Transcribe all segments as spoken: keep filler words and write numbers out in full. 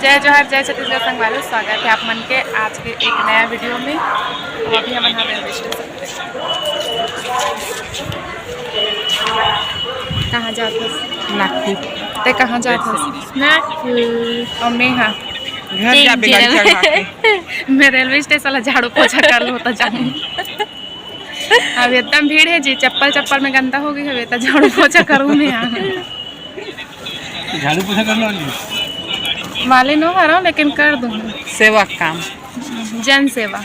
जय जोहार, जय छत्तीसगढ़ संगवारी, स्वागत है आप मन के आज के एक नया वीडियो में। तो अभी हमन ह रेलवे स्टेशन पे। कहाँ जात हस? नागपुर। ते कहाँ जात हस? नागपुर। और मैं हाँ घर जाबे गाड़ी चढ़ा के। मैं रेलवे स्टेशन ला झाड़ू पोछा कर लूँ तो जाऊँ। अब एकदम भीड़ है जी, चप्पल चप्पल में गंदा हो गई हवे, तो झाड़ू पोछा करूँ मैं यहाँ। झाड़ू पोछा करने वाली? वाली नो हरव, लेकिन कर दूँ। सेवा काम। जन सेवा।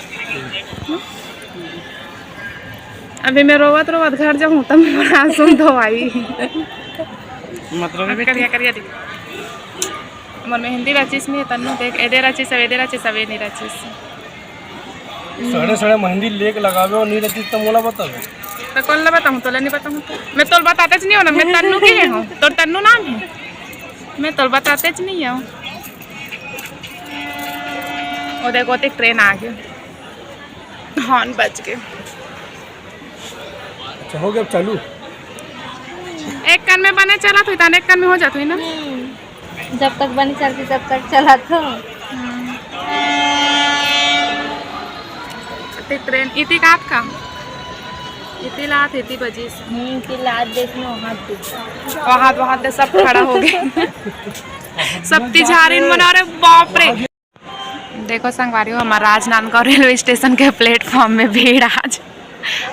अभी मैं रोवत रोवत घर जाऊँ, तब मैं बड़ा सुन धोवाई। मतलब है बेटी? करिया, करिया दिख। मोर मेहंदी रचिस नहीं, तन्नू देख, एदे रचिस, सब एदे रचिस, सब ए नहीं रचिस। सड़े सड़े मेहंदी लेके लगावे और नहीं रचिस तो मोला बतावे। तो कौन ला बताऊँ, तोला नहीं बताऊँ तो? मैं तोल बताते च नहीं हो ना, मैं तन्नू के हूँ, तोर तन्नू नाम है। मैं तोल बताते च नहीं हूँ। वो देखो, ओते ट्रेन आ गई, हॉर्न बज गए। अच्छा, हो गया, अब चालू। एक कान में बने चलत हुई, तान एक कान में हो जात हुई ना। हम्म। जब तक बने चलती, तब तक चलत हो। हम्म। ते ट्रेन इति कात का? इति लात, इति बजिस। हम्म, इति लात देख लो, हाथ दे। वहाँ, वहाँ दे सब खड़ा हो गए। सब तिजहारिन मन, अरे बाप रे। देखो संगवारी हो, हमार राजनांदगांव रेलवे स्टेशन के प्लेटफॉर्म में भीड़ आज।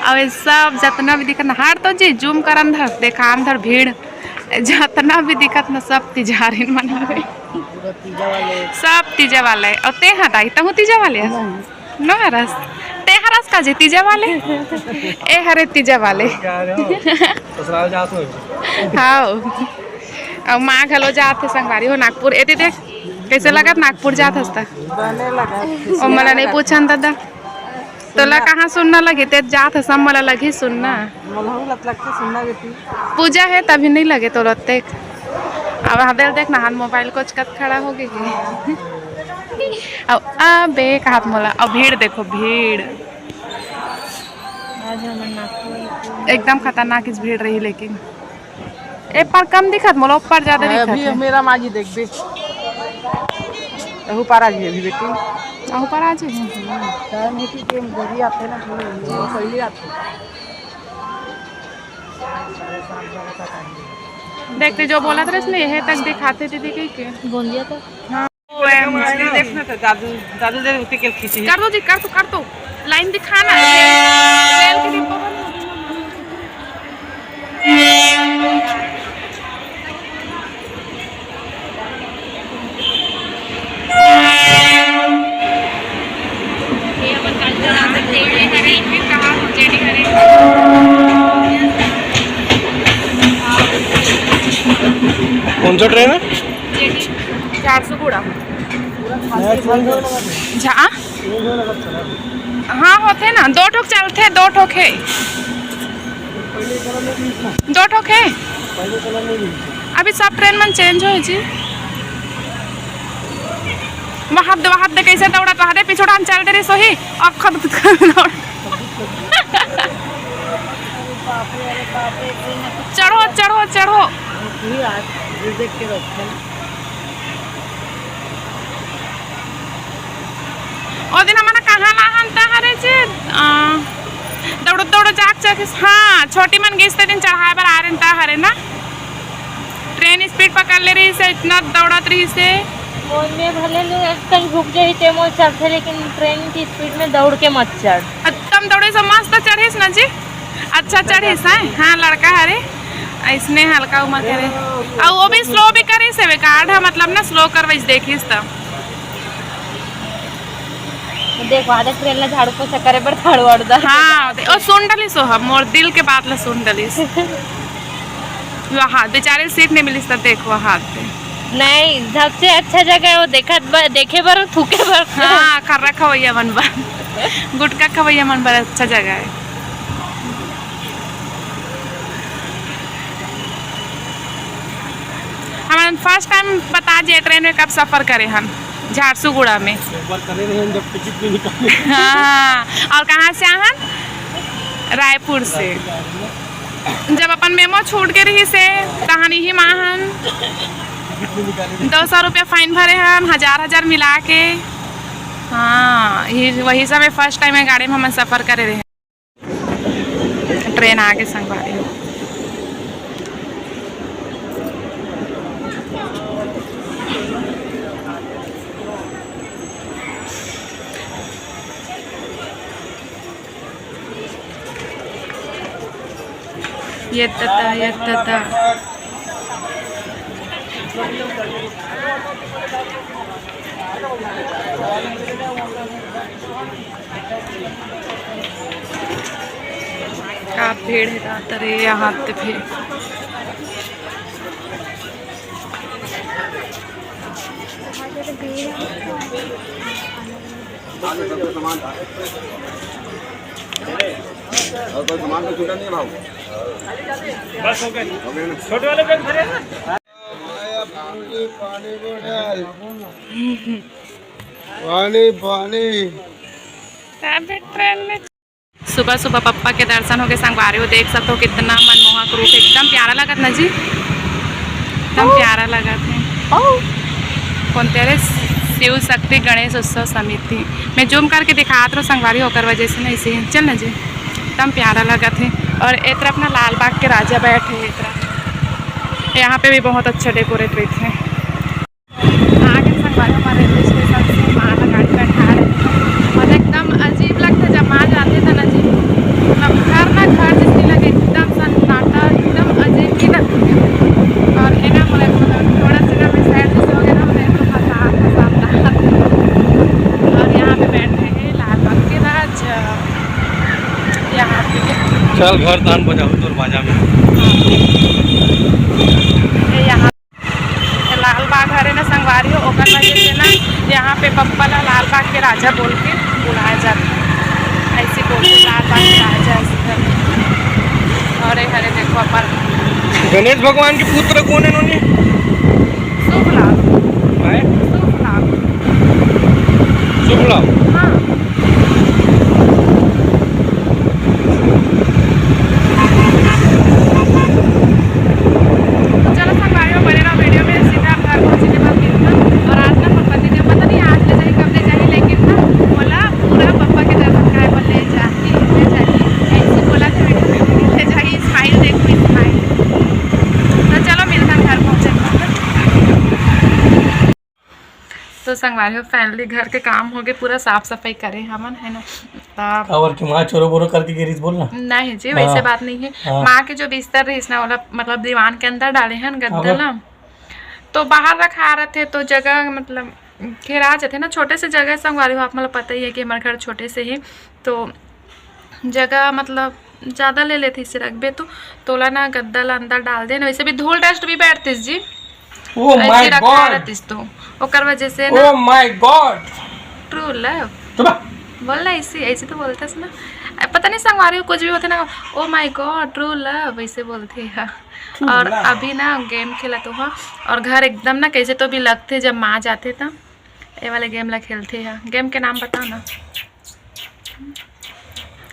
अब ये सब जतना भी दिखत ना, हट तो जी, जूम करन धर, देखान धर भीड़। जतना भी दिखत ना, सब तिजहारिन मन हवे। पूरा तीजा वाले। सब तीजा वाले। और ते हा दाई, तहु तीजा वाले हस? नहीं। नो हरस। ते हरस का जे तीजा वाले? ए हरे तीजा वाले। क्या रे हो? ससुराल जात हो? हाँ। अब माँ घलो जात हे संगवारी हो नागपुर। एती देख, कैसे लगत नागपुर जात हस त? बने लगा। ओ, मोला नहीं पूछन दादा। तोला कहाँ सुनना लगी? ते जात हस, मोला लगी सुनना। मोला लत लगते सुनना बेटी। पूजा है तभी नहीं लगे तोला ते। अब हदेल देख ना, हाथ मोबाइल कोचकत खड़ा हो गई। अब अबे कहात मोला, अब भीड़ देखो, भीड़। आज हमन नागपुर एकदम खतरनाक इस भीड़ रही, लेकिन ए पार कम दिखत, मोला ऊपर ज्यादा अरे, दिखत अभी है। मेरा माँ जी देख बे। अहू पार आ गई अभी बेटी। अहू पार आ जाए। टाइम होती के देरी आते ना, पहले आते। देखते जो बोलत रहे इसने, यही तक दिखाते दीदी कही के। गोंदिया तक। हाँ। वो है, मछली देखना था, दादू, दादू दे उठे के खींची। कर दो जी, कर दो, कर दो। लाइन दिखाना। रेल, रेल के डिब्बा बंद हो गया। ये अपन कल चला सकते हैं, हरे, फिर कहाँ जेडी हरे? कौन सा ट्रेन है? जेडी झारसुगुड़ा। नया ट्रेन है। झा-, हाँ, होथे ना, दो ठोक चलथे, दो ठोक हे। दो ठोक हे। अभी सब ट्रेन मन चेंज होए जी। वहाँ दे, वहाँ दे कैसे दौड़त, वहाँ दे पीछू डान चल दे रही सोही। अखर चढ़ो, चढ़ो, चढ़ो। देख के रखो। ओ दिन हमन कहाँ लाहन त हरे जे, अ, दौड़त दौड़त जाके चढ़िस। हाँ, छोटी मन गिस ते दिन चढ़ाए बर आ रहे त हरे ना। ट्रेन स्पीड पकड़ ले रही से, इतना दौड़त रही से। ओमे भले ले कहीं रुक जाही ते मोर चढ़थे, लेकिन ट्रेन की स्पीड में दौड़ के मत चढ़। एकदम दौड़े से मस्त चढ़िस ना जी। अच्छा चढ़िस है, हाँ, लड़का हरे, इसने हल्का उमर करे। और वो भी स्लो भी करिस हवे, कार्ड है, मतलब ना, स्लो करवाइस, देखिस त। देखो, आधा ट्रेन ला झाड़ू पोछा करे बर झाड़ू वाड़ू दा। हाँ, दे-, ओ सुन डलिस ओ ह, मोर दिल के बात ला सुन डलिस। वो हाथ, बेचारे सीट नहीं मिलिस त देखो हाथ पे। नहीं, सबसे अच्छा जगह है वो देखत ब-, देखे बर, थूके बर। हाँ, खर्रा खवैया मन बर, गुटखा खवैया मन बर अच्छा जगह है। हमन फर्स्ट टाइम बता जे ट्रेन में कब सफर करे हन, झारसुगुड़ा में। एक बार करे रहे हैं जब टिकट नहीं निकाले। हाँ, और कहाँ से आहन? रायपुर से। जब अपन मेमो छूट के रही से, तहन इही माहन। दो सौ रुपया fine भरे हन, हजार हजार मिला के। हाँ, ये वही सब है, first time ये गाड़ी में हमन सफर करे रहे। ट्रेन आगे संगवारी हो। ये तता, ये तता। का भीड़ हे रात रे, यहाँ पे भी। और कोई सामान तो छूटा नहीं है भाऊ। बस हो गए। छोटे वाले बैग भरे हैं ना? पानी, पानी बोतल। पानी, पानी। सुबह सुबह पप्पा के दर्शन होके संगवारी हो, देख सकते हो कितना मनमोहक रूप है, एकदम प्यारा लगत ना जी, एकदम प्यारा लगत है। कौन तेरे शिव शक्ति गणेश उत्सव समिति, मैं जूम करके दिखात रहो संगवारी, ओकर वजह से ना इसे चल ना जी, एकदम प्यारा लगत है। और ए तरफ ना लाल बाग के राजा बैठे हैं, ए तरफ यहाँ पे भी बहुत अच्छा डेकोरेट रहते हैं। आगे संगवारी हमारे रेलवे स्टेशन से माँ ला गाड़ी बैठा रहे हैं। और एकदम अजीब लगता है जब माँ जाते थे ना जी, मतलब घर ना घर जैसे लगे, एकदम सन्नाटा, एकदम अजीब ही लगता है। और है ना, मतलब थोड़ा सा ना मैं साइड से हो गया ना, मेरे को फंसा फंसा था। और यहाँ पे बैठे हैं लाल बाग के राजा, यहाँ पे। चल घर तान बजाओ तोर बाजा में। ये यहाँ लाल बाग हरे ना संगवारी हो, ओकर वजह से ना यहाँ पे पप्पा ला लाल बाग के राजा बोल के बुलाया जाता है। ऐसे बोलते लाल बाग के राजा ऐसे करके। और ये हरे देखो अपन गणेश भगवान के पुत्र कौन है इन्होंने? शुभ लाभ। हैं? शुभ लाभ। शुभ लाभ। हाँ। तो चलो संगवारी हो, बने रहो वीडियो में, सीधा आप घर पहुँचे के बाद मिलता। और आज ना पप्पा जी ने पता नहीं आज ले जाही कब ले जाही, लेकिन ना बोला पूरा पप्पा के दर्शन कराए बर ले जाही, ले जाही, ऐसे बोला था वीडियो में, ले जाही। स्माइल देखो, स्माइल। तो चलो मिलता घर पहुँचे के बाद। तो संगवारी हो, finally घर के काम हो गए, पूरा साफ सफाई करे हमन, है ना? तब काबर के माँ चोरो बोरो करके गिरिस बोल ना। नहीं जी, हाँ। वैसे बात नहीं है। हाँ। माँ के जो बिस्तर रहिस ना, ओला मतलब दीवान के अंदर डाले हन गद्दा ला, तो बाहर रखा रहते तो जगह मतलब घेरा जाते ना, छोटे से जगह संगवारी हो, आप मतलब पता ही है कि हमारे घर छोटे से ही, तो जगह मतलब ज़्यादा ले लेते इसे रखबे तो, तोला ना गद्दा ला अंदर डाल दे ना, वैसे भी धूल डस्ट भी बैठतीस जी। Oh ऐसे my रखा God। रहतीस तो ओकर वजह से ना। Oh my God। ट्रू लव। चुप। बोल ना ऐसे, ऐसे तो बोलते ना। अ, पता नहीं संगवारी हो कुछ भी होते ना, ओ माय गॉड ट्रू लव ऐसे बोलते हैं। True और love। अभी ना गेम खेला तो हाँ, और घर एकदम ना कैसे तो भी लगते जब माँ जाते तो ये वाले गेम ला खेलते हैं। गेम के नाम बताओ ना,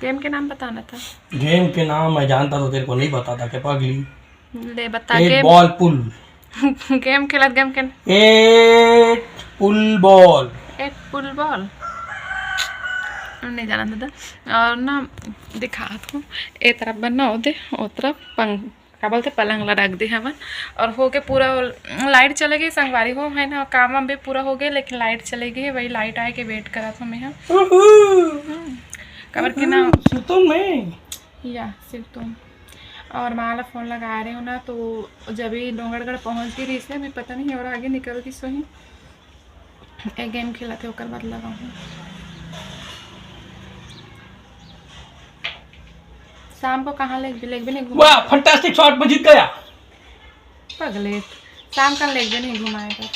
गेम के नाम बताओ ना तो। गेम के नाम मैं जानता तो तेरे को नहीं बताता क्या पगली। ले बता एट गेम। बॉल पुल। गेम खेलत गेम के एट पुल बॉल। एट पुल बॉल। नहीं जाना दादा। और ना दिखात हूँ, ए तरफ बनना होते, ओ तरफ पंग का बोलते पलंग ला रख दे हवन। और होके पूरा लाइट चले गई संगवारी हो, है ना, काम वाम भी पूरा हो गया लेकिन लाइट चले गई है, वही लाइट आए के वेट करत हूँ मैं। हाँ। हम्म, काबर के ना। सुतूं मैं। या सिरतोन। और माँ ला फोन लगा रहे हो ना, तो जब ही डोंगरगढ़ पहुँच गई रही से, अभी पता नहीं और आगे निकल गई सोही। एक गेम खेलत हे, ओकर बाद लगाहूँ। शाम को कहाँ लेगबे, लेगबे नहीं घुमा। वाह, फैंटास्टिक शॉट, मैं जीत गया। पगले, शाम का लेगबे नहीं घुमाए बर।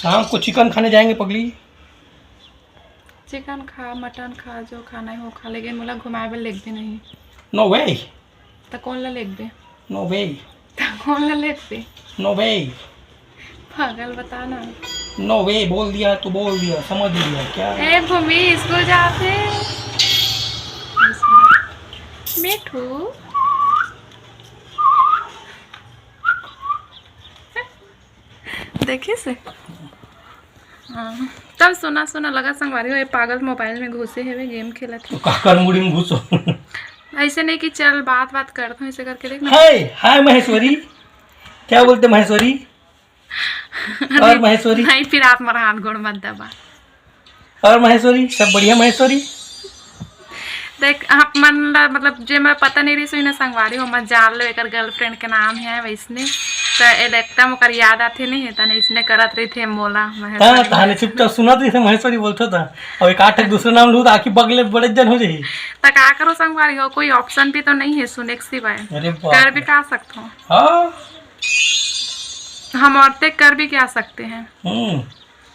शाम को चिकन खाने जाएंगे पगली। चिकन खा, मटन खा, जो खाना है वो खा, लेकिन मोला घुमाए बर लेगबे नहीं। नो वे। त कौन ला लेगबे? नो वे। त कौन ला लेगबे? नो वे। पागल, बता ना। नो वे बोल दिया तो बोल दिया, समझ लिया क्या? ए भूमि, स्कूल जाते। मिठू। देखिस? हाँ। तब सुना सुना लगा संगवारी हो, ये पागल मोबाइल में घुसे हवे, गेम खेलत हे। तो काकर मुड़ी में घुसो? ऐसे नहीं कि चल बात बात करत हूँ, ऐसे करके देख ना। हाय, हाय महेश्वरी, क्या बोलते महेश्वरी? और महेश्वरी? नहीं, फिर आप मोर हाथ गोड़ मत दबा। और महेश्वरी, सब बढ़िया महेश्वरी? देख, आप मन ला, मतलब, जे मैं पता नहीं रही, सोई ना संगवारी हो, मत जान लो, एकर गर्लफ्रेंड के नाम है वैसने। तो ए एकदम ओकर याद आथे नहीं, तने इसने करत रही थे मोला, महेश्वरी। हाँ, तहाने चुपचाप सुनत रही थे, महेश्वरी बोलत था। और एक आठ एक दूसरा नाम लू, तो आखी बगले बड़े जन हो जाही। तो का करो संगवारी हो, कोई ऑप्शन भी तो नहीं है सुने के सिवाय। अरे बाप कर भी रे। का सकत हो? हाँ। हम औरतें कर भी क्या सकते हैं? हम्म।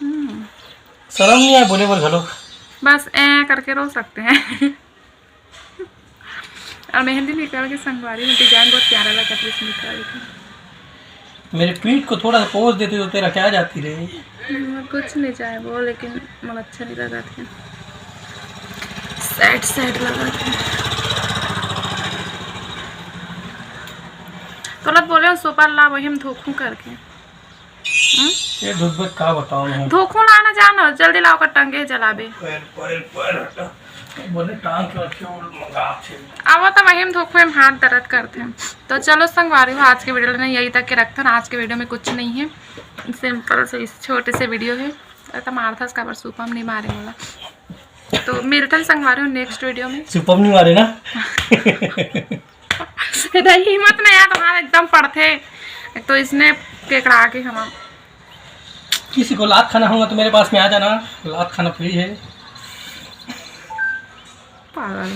हम्म। शर्म नहीं आए बोले बर घलो। बस ऐ करके रो सकते हैं। और मेहंदी निकाल के संगवारी में डिजाइन बहुत प्यारा लगा था, इसमें निकाल के। मेरे पीठ को थोड़ा सा पोज देते तो तेरा क्या जाती रे? हम्म, कुछ नहीं जाए वो, लेकिन मोला अच्छा नहीं लगा था, सैड सैड लगा था। तोला बोले हो सोपर ला, वही हम धोखू करके। हम्म? ये धुबे का बताऊं मैं? धोखू लाना जानो, जल्दी लाओ, का टंगे जलाबे। पैर, पैर, पैर हटा। बोले टांग के रखे, वो मंगा थे। अब वो तो वही में धोखू में हाथ दर्द करते हैं। तो चलो संगवारी हो, आज के वीडियो में यही तक के रखते हैं। आज के वीडियो में कुछ नहीं है, सिंपल से इस छोटे से वीडियो है। अरे तो मारथस काबर, सुपम नहीं मारे मोला। तो मिलते हैं संगवारी हो नेक्स्ट वीडियो में। सुपम नहीं मारे ना। इधर हिम्मत नहीं है तुम्हारा, एकदम पड़थे। एक तो इसने केकड़ा के हम किसी को लात खाना होगा तो मेरे पास में आ जाना, लात खाना फ्री है। पागल।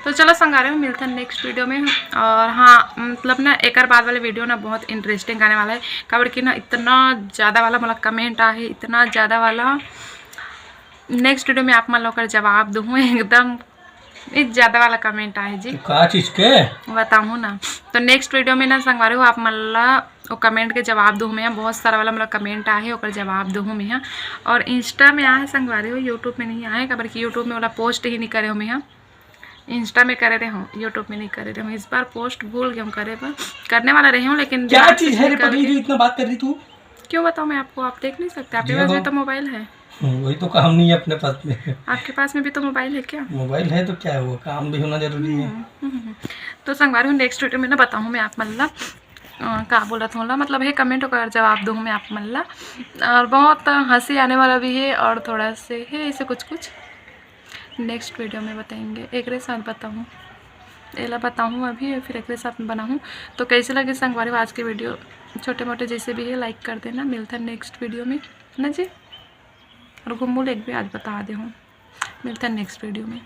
तो चलो संगवारी हो, मिलते हैं नेक्स्ट वीडियो में। और हाँ, मतलब ना, एकर बाद वाले वीडियो ना बहुत इंटरेस्टिंग आने वाला है, काबर कि ना इतना ज़्यादा वाला मतलब कमेंट आहे, इतना ज़्यादा वाला। नेक्स्ट वीडियो में आप मन ला ओकर जवाब दूँ एकदम। ये ज़्यादा वाला कमेंट आहे जी। तो का चीज के? बताऊँ ना। तो नेक्स्ट वीडियो में ना संगवारी हो, आप मन ला वो कमेंट के जवाब दूँ मैं। बहुत सारा वाला मतलब कमेंट आहे, ओकर जवाब दूँ मैं। और इंस्टा में आहे संगवारी हो, यूट्यूब में नहीं आहे, काबर कि यूट्यूब में वाला पोस्ट ही नहीं करे हो मैं। इंस्टा में करे रहे हूँ, यूट्यूब में नहीं करे रहे हूँ। इस बार पोस्ट भूल गए हूँ करे बर, करने वाला रहे हूँ, लेकिन क्या दिमाग से चीज है रे निकल पगली, गई। जो इतना बात कर रही तू? क्यों बताऊँ मैं आपको, आप देख नहीं सकते, आपके ये पास भी तो तो मोबाइल है। हम्म, वही तो काम नहीं है अपने पास में। आपके पास में भी तो मोबाइल है क्या? मोबाइल है तो क्या हुआ, काम भी होना जरूरी है। हम्म, हम्म, हम्म। तो संगवारी हो, नेक्स्ट वीडियो में ना बताऊँ मैं आप मन ला, अ, का बोलत हूँ ला, मतलब हे कमेंट ओकर जवाब दूँ मैं आप मन ला। और बहुत हंसी आने वाला भी है और थोड़ा से है ऐसे कुछ कुछ। नेक्स्ट वीडियो में बताएंगे, एकरे साथ बताऊँ, एला बताऊँ अभी, फिर एकरे साथ में बनाऊँ। तो कैसे लगे संगवारी हो आज के वीडियो? छोटे मोटे जैसे भी है, लाइक कर देना। मिलता है नेक्स्ट वीडियो में ना जी। और घुमू ले एक भी आज बता दे हूँ, मिलता है नेक्स्ट वीडियो में।